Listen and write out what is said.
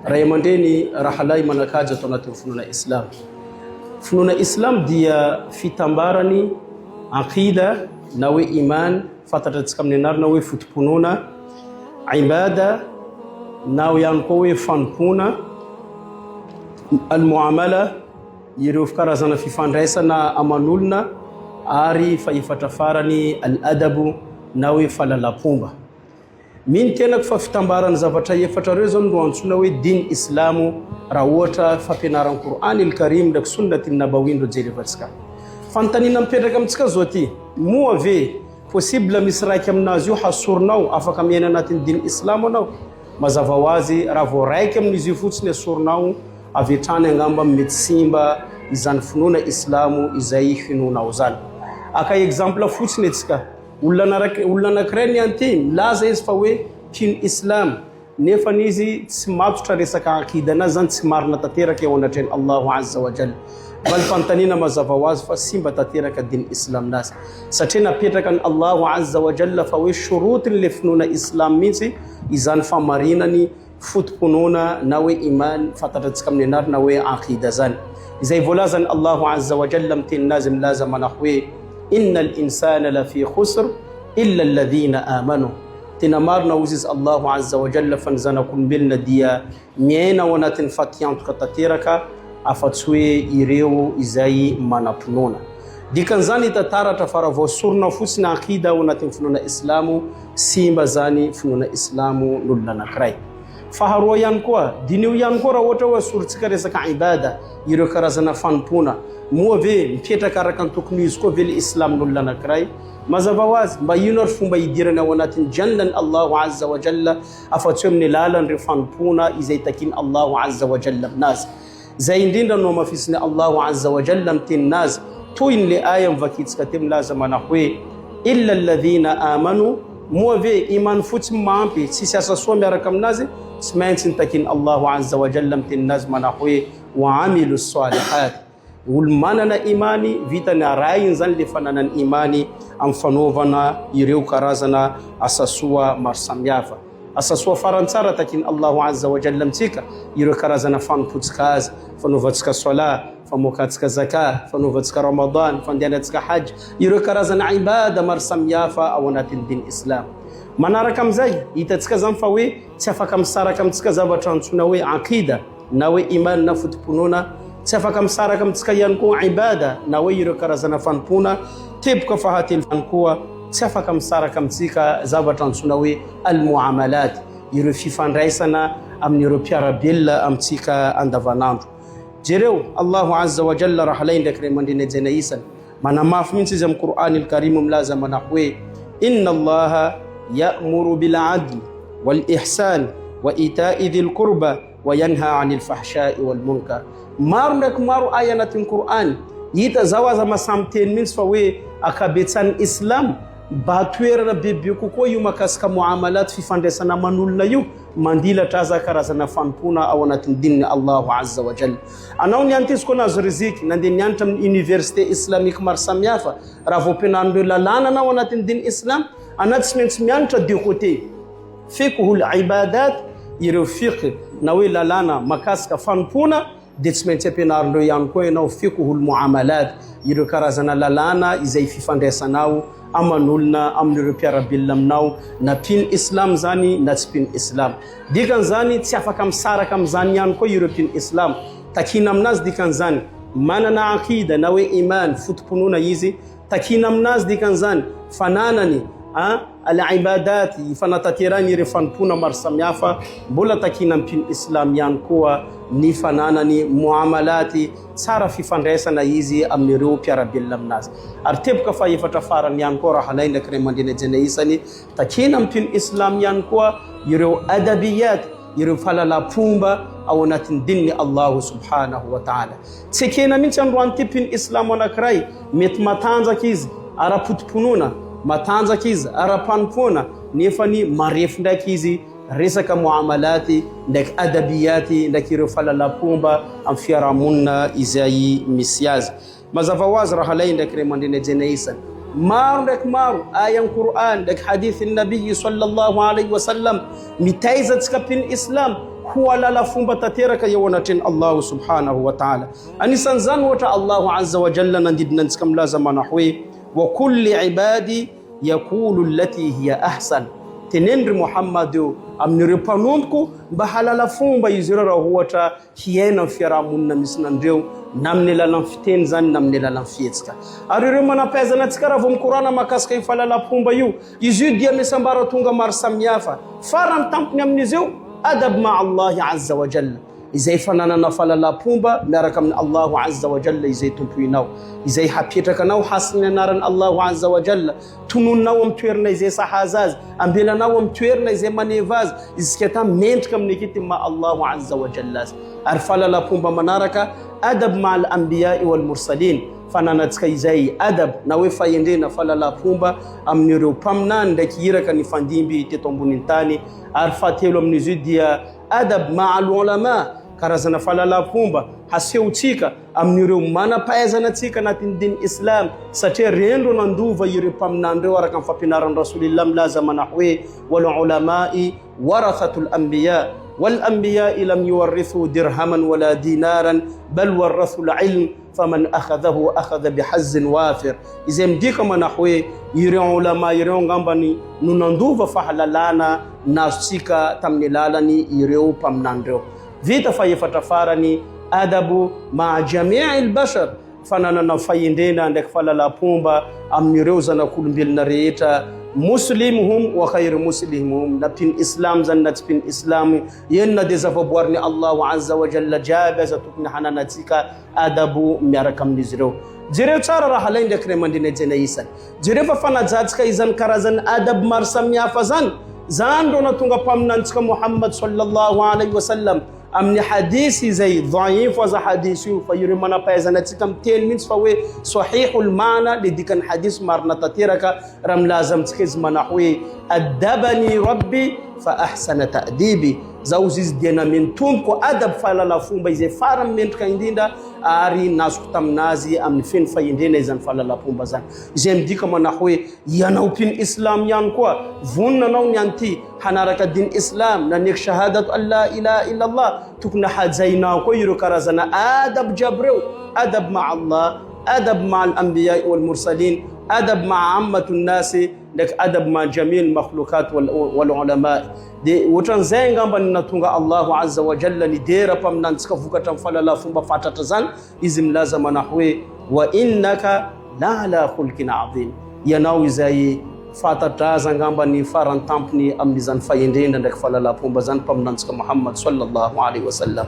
Ray aman-dreny, rahalahy manan-kaja ato anatin'ny finoana Islam. Finoana Islam dia fitambarany aqida na hoe iman, fantatra antsika amin'ny anarana hoe foto-pinoana, ibada na ihany koa hoe fanompoana, al-muamala, ireo karazana fifandraisana aman'olona ary fahefatra farany al-adabo na hoe fahalalam-pomba. Mino tenako fa fitambaran'ny zavatra efatra ireo zao no antsoina hoe din islamo raha ohatra fampianaran'ny Qur'an il karim ndraiky sunnat nabawi no jerevantsika. Fanontaniana mipetraka amintsika zao ty, moa ve possible misy raiky aminazy io hasorinao afaka miaina anatin'ny din islamo anao? Mazava ho azy raha vao raiky amin'izy io fotsiny asorinao avy hatrany angamba mety simba izany finoana islamo izay hinoanao zany. Aka exemple fotsiny antsika. Olona olona anankiray ny anty milaza izy fa hoe mpino islam nefany izy tsy matotra resaka aqida anazy zany tsy marina tanteraka eo anatrehan'i Allahu azza wa jalla. Valim-panontaniana mazava ho azy fa simba tanteraka diny islam nazy satria napetraka an'i Allahu azza wa jalla fa hoe shurutiny le finoana islam mihitsy izany famarinany foto-pinoana na hoe iman fantatrantsika amin'ny anarana hoe aqida zany. Izay voalazan'i Allahu azza wa jalla amin'ny tenin'azy milaza manao hoe innal insana lafi khusr illa alladhina amanu. Tena marina hozy izy Allahu azza wa jalla fa ny zanak'olombelona dia miaina ao anatin'ny fatiantoka tanteraka afa-tsy hoe ireo izay manam-pinoana. Dikan'izany hita taratra fa raha vao sorona fotsiny aqida ao anatin'ny finoana islamo, simba zany finoana islamo n'olona anankiray. Faharoa ihany koa, diniho ihany koa raha ohatra hoe asorintsika resaka ibada, ireo karazana fanompoana, moa ve mipetraka araka ny tokony ho izy koa ve le islam n'olona anankiray? Mazava ho azy, mba ino ary fomba hidirany ao anatin'ny Jannah-n'i Allahu Azza wa Jalla afa-tsy hoe amin'ny alalan'ireo fanompoana izay takian'i Allahu Azza wa Jalla aminazy. Izay indrindra no hamafisin'i Allahu Azza wa Jalla amin'ny tenin'Azy, toy ny le aya novakintsika teo milaza manao hoe, Illa alladhina amanu, moa ve iman fotsiny mahampy, tsisy asa soa miaraka aminazy? Tsy maintsy ny takian'i Allahu Azza wa Jalla amin'ny tenin'Azy manao hoe, Wa amilu salihat. Olo manana imany, vitany arahiny zany le fananany imany amin'ny fanaovana ireo karazana asa soa maro samihafa. Asa soa farany tsara takian'i Allahu Azza wa Jalla amintsika ireo karazana fanompoantsika Azy, fanaovantsika Salah, famoakantsika Zakah, fanaovantsika Ramadan, fandehanantsika Hajj, ireo karazana Ibada maro samihafa ao anatin'ny diny Islam. Manaraka amin'izay, hitantsika zany fa hoe tsy afaka misaraka amintsika zavatra antsoina hoe Aqida na hoe Iman na foto-pinoana, tsy afaka misaraka amintsika ihany koa Ibada na hoe ireo karazana fanompoana, teboka fahatelo ihany koa tsy afaka misaraka amintsika zavatra antsoina hoe Al-Muamalat, ireo fifandraisana amin'ireo mpiara-belona amintsika andavanandro. Jereo, Allahu Azza wa Jalla rahalahy ndraiky ray aman-dreny hajaina isany, Manamafy mihitsy izy amin'ny Qur'an al-Karim milaza manao hoe Inna Allaha ya'muru bil adl wal ihsan wa ita'i dhil qurba wa yanha 'anil fahsha'i wal munkar. Maro ndraiky maro aya anatin'ny Qur'an. Hita zao aza mahasahy miteny mihitsy fa hoe akabetsan'ny Islam mba toerana bebe kokoa io makasika muamalat fifandraisana aman'olona io mandilatra aza karazana fanompoana ao anatin'ny dininy Allahu Azza wa Jalla. Anao nianatra izy koa nahazo riziky, nandeha nianatra amin'ny université islamique maro samihafa, raha vao ampianarin'ireo lalàna anao anatin'ny diny islam, anao tsy maintsy mianatra deux côtés, fiqhul ibadat, ireo fiqh na hoe lalàna makasika fanompoana, dia tsy maintsy ampianarin'ireo ihany koa ianao fiqhul muamalat, ireo karazana lalàna izay fifandraisanao aman'olona amin'ireo mpiara-belona aminao, na mpino islam izany na tsy mpino islam. Dikan'izany, tsy afaka misaraka amin'izany ihany koa ireo mpino islam. Takiana aminazy dikan'izany, manana aqida na hoe iman, foto-pinoana, izy. Takiana aminazy dikan'izany, fananany al-ibadat, fanatanterahiny ireo fanompoana maro samihafa. Mbola takiana amin'ny mpino islam ihany koa ny fananany muamalat, tsara fifandraisana izy amin'ireo mpiara-belona aminazy. Ary teboka fahefatra farany ihany koa rahalahy ndraiky ray aman-dreny hajaina isany, Takiana amin'ny mpino islam ihany koa ireo adabiyat, ireo fahalalam-pomba ao anatin'ny dinin'i Allahu subhanahu wa ta'ala. Tsy ekena mihitsy androany ity mpino islam anankiray, mety matanjaka izy ara-poto-pinoana, matanjaka izy ara-panompoana, nefany marefo ndraiky izy resaka muamalat ndraiky adabiyat ndraiky ireo fahalalam-pomba amin'ny fiarahamonina izay misy azy. Mazava ho azy rahalahy ndraiky ray aman-dreny hajaina isany, maro ndraiky maro ayan Qur'an ndraiky hadithin'ny Nabi sallallahu alayhi wa sallam mitaiza antsika mpino islam. ho halala fomba tanteraka eo anatrehan'i Allahu subhanahu wa ta'ala. Anisan'izany ohatra Allahu azza wa jalla nandidina antsika milaza manao hoe wa kulli ibadi yaqulu allati hiya ahsan. Teneno ry Muhammad eo amin'ireo mpanompoko mba halala fomba izy ireo raha ohatra hiaina amin'ny fiaraha-monina misy nandreo na amin'ny alalan'ny fiteny izany na amin'ny alalan'ny fihetsika. Ary ireo manam-pahaizana antsika raha vao mikorana mahakasika io fahalalam-pomba io, izy io dia misy ambaratonga maro samihafa. Farany tampony amin'izy io, adab ma'a Allahi azza wa jalla, izay fananana fahalalam-pomba miaraka amin'i Allahu azza wa jalla izay tompoinao, izay hapetraka anao hasin'ny anaran'i Allahu azza wa jalla, Tononinao amin'ny toerana izay sahaza azy, ambelanao amin'ny toerana izay maneva azy, isika ta mendrika amin'ny ekety maha Allahu Azza wa Jalla azy. Ary fahalalam-pomba manaraka, adab ma'al anbiya'i wal mursalin, fananantsika izay adab na hoe fahendrena, fahalalam-pomba amin'ireo mpaminany ndraiky iraka nifandimby teto ambonin'ny tany. Ary fahatelo amin'izy io dia adab ma'al ulama, karazana fahalalam-pomba hasehontsika amin'ireo manam-pahaizana antsika anatin'ny diny Islam, satria reny ro nandova ireo mpaminany ireo araka ny fampianaran'i Rasoulillah milaza manao hoe, wal ulama'i warathatul anbiya, wal anbiya'i lam yuwarrithu dirhaman wala dinaran bal warrathul ilm faman akhadhahu akhadha bihazzin wafir, izay midika manao hoe ireo ulama ireo angambany no nandova fahalalana nazontsika tamin'ny alalan'ny ireo mpaminany ireo. Vita fahefatra farany, Adabu ma'a jami'il bashar, fananana fahendrena ndraiky fahalalam-pomba amin'ireo zanak'olombelona rehetra, muslimhum wa khayr muslimhum, na mpino islam zany na tsy mpino islam, eny na dia zavaboarin'i Allahu azza wa jalla jiaby aza tokony hananantsika adabu miaraka amin'izy ireo. Jereo tsara rahalahy ndraiky ray aman-dreny hajaina isany. Jereo fa fanajantsika izany karazan'ny adab maro samihafa zany, zany ro nahatonga mpaminanintsika Muhammad sallallahu alaihi wasallam amin'ny hadith izay dhaifo aza hadith io fa ireo manam-pahaizana antsika miteny mihitsy fa hoe sahihul maana le dikan'ny hadith marina tanteraka raha milaza amintsika izy manao hoe adabani rabbi fa ahsana ta'dibi zaho izy dia nameno tompoko adab fahalala fomba izay farany mendrika indrindra ary nazoko taminazy amin'ny feno fahendrena izany fahalalam-pomba izany. Izay midika manah hoe ianao mpino islam ihany koa vonona anao ny anty hanaraka diny islam naneky shahadatu an la ilaha illallah tokony hajainao koa ireo karazana adab jiaby ireo, adab ma'a Allah, adab ma'a al-anbiya wal mursalin, adab ma'a ammatun nasi ndraiky adab ma'a jami'il makhlukat wal ulama. Dia ohatran'izay angamba no nahatonga Allahu Azza wa Jalla nidera mpaminanintsika vokatra amin'ny fahalala fomba fatratra izany, izy milaza manao hoe, Wa innaka la ala khulqin azim, ianao izay fanta-draza angamba ny farany tampony amin'izany fahendrena ndraiky fahalalam-pomba izany mpaminanintsika Muhammad sallallahu alaihi wasallam.